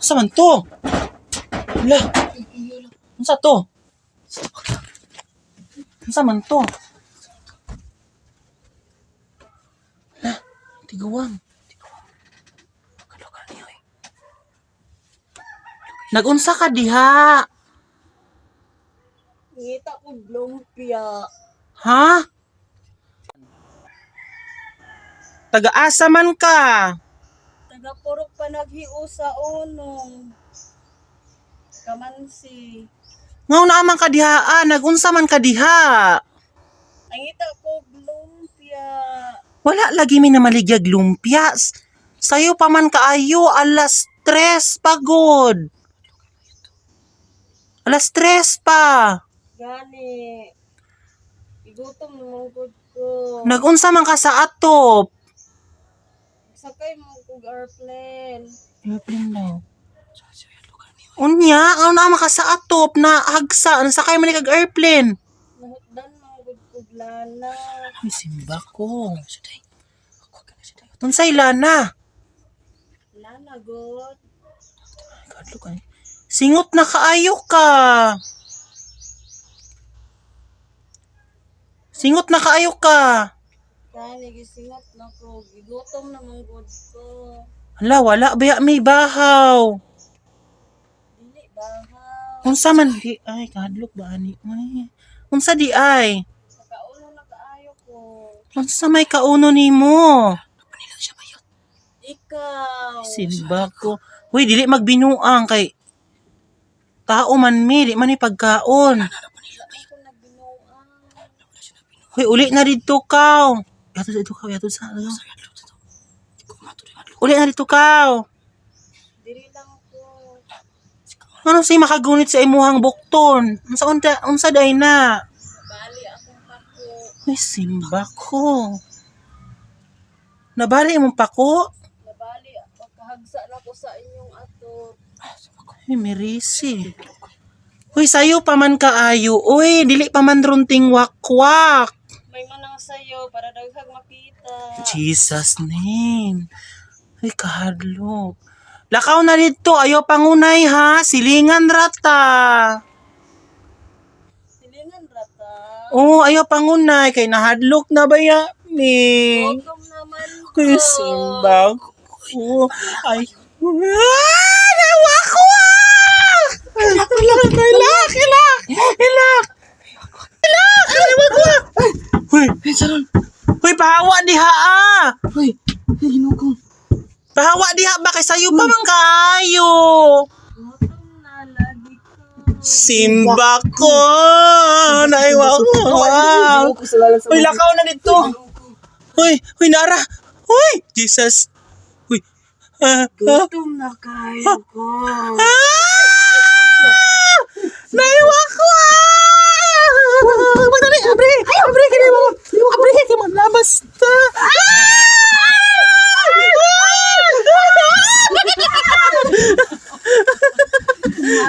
Sa man to? Hala. Unsa to? Unsa man to? Hala, tiguang. Nagunsa ka diha? Ngita ko lumpia. Ha? Taga-asa man ka? Taga purok pa naghiusa unong. Kamansi. Ngaw na man ka diha, ah, nagunsa man ka diha. Nangita ko lumpia. Wala lagi mi na maligyag lumpia. Sayo pa man kaayo, 3:00 pagod. 3:00 pa. Gani. Igutom naman gud ko. Nagunsa man ka sa atop. Sakay mo kog airplane. Airplane daw. Unya, ang naman ka sa atop na hagsa, nasakay man ni kag airplane. Nahutdan man gud kog lana. Ay, simba ko. Unsay lana? Lana god. Ay, God, look, ay. Singot na kaayo ka. Singot na kaayo ka. Gani gisingot na ko. Gigutom naman gud ko. Hala, wala ba may bahaw? Dili bahaw. Unsa man di ay kahadlok ba ani? Ay, unsa di ay? Nakauno na kaayo ko. Unsa may kauno nimo? Ikaw. Simba ko. Uy, dili magbinuang kay tao man mi, di man ni pagkaon. Ako nagbinuang. Uy, uli na didto kaw. Yato sa dito kaw, yato sa ano. Uli na dito kaw. Diri lang ko. Ano say makagunit sa imuhang bukton? Unsa unta unsa day na? Bali akong pako. Uy, simba ko. Nabali imong pako? Nabali pagkahagsa na ko sa inyong ato. Uy, mirisi. Uy, sayo pa man kaayo. Uy, dili pa man runting wakwak. May manang sayo para daghag makita. Jesus name. Uy, kahadlok. Lakaw na dito. Ayaw pangunay ha. Silingan rata. Silingan rata. Oo, ayaw pangunay. Kay nahadlok na ba ya? Mi. Gutom naman ko. Kuy, simba ko. Ay. Ah! Nawa ko ah! Ilak, ilak, ilak, ilak, ilak, ilak, nawa ko ah! Huy, huy, pahawa diha ah! Hoy, ay Ginoo ko. Pahawa diha ba kay sayo pa man kaayo? Gutom na lagi ko. Simba ko! Naiwa ko! Ah. Ginoo ko sa lalan sa Uy, lakaw na dito! Uy, uy, Nara! Uy, Jesus! Uy, ah, ah, Gutom na kayo ko. ah!